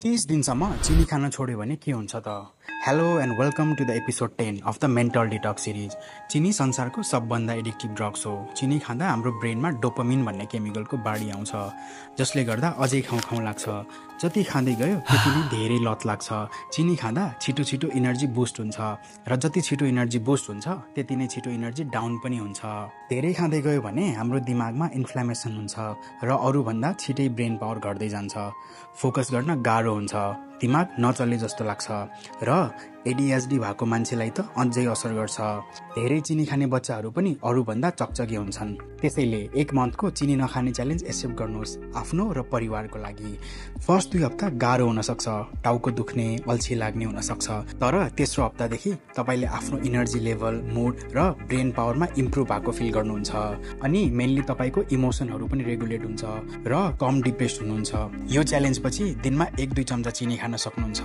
30 दिनसम्म चिनी खान छोड्यो भने के हुन्छ त? Hello and welcome to the episode 10 of the mental detox series. चिनी संसारको सबभन्दा एडिक्टिभ ड्रग्स हो। चिनी खाँदा हाम्रो ब्रेनमा डोपामिन भन्ने केमिकलको बाढी आउँछ, जसले गर्दा अझै खाउँ लाग्छ। जति खाँदै गयो त्यति नै धेरै लत लाग्छ। चिनी खाँदा छिटो छिटो इनर्जी बुस्ट हुन्छ र जति छिटो इनर्जी बुस्ट हुन्छ त्यति नै छिटो इनर्जी डाउन पनि हुन्छ। धेरै खाँदै गयो भने हाम्रो दिमागमा इन्फ्लामेसन हुन्छ र अरूभन्दा छिटै ब्रेन पावर घट्दै जान्छ। फोकस गर्न गाह्रो हुन्छ, दिमाग नचल्ने जस्तो लाग्छ र एडिएचडी भएको मान्छेलाई त अझै असर गर्छ। धेरै चिनी खाने बच्चाहरू पनि अरूभन्दा चकचके हुन्छन्। त्यसैले 1 मन्थको चिनी नखाने च्यालेन्ज एक्सेप्ट गर्नुहोस्, आफ्नो र परिवारको लागि। फर्स्ट 2 हप्ता गाह्रो हुन सक्छ, टाउको दुख्ने, अल्छी लाग्ने हुन सक्छ, तर तेस्रो हप्तादेखि तपाईले आफ्नो इनर्जी लेभल, मुड र ब्रेन पावरमा इम्प्रुभ भएको फिल गर्नुहुन्छ। अनि मेनली तपाईको इमोसनहरू पनि रेगुलेट हुन्छ र कम डिप्रेस्ड हुनुहुन्छ। यो च्यालेन्ज पछि दिनमा 1-2 चम्चा चिनी खान सक्नुहुन्छ।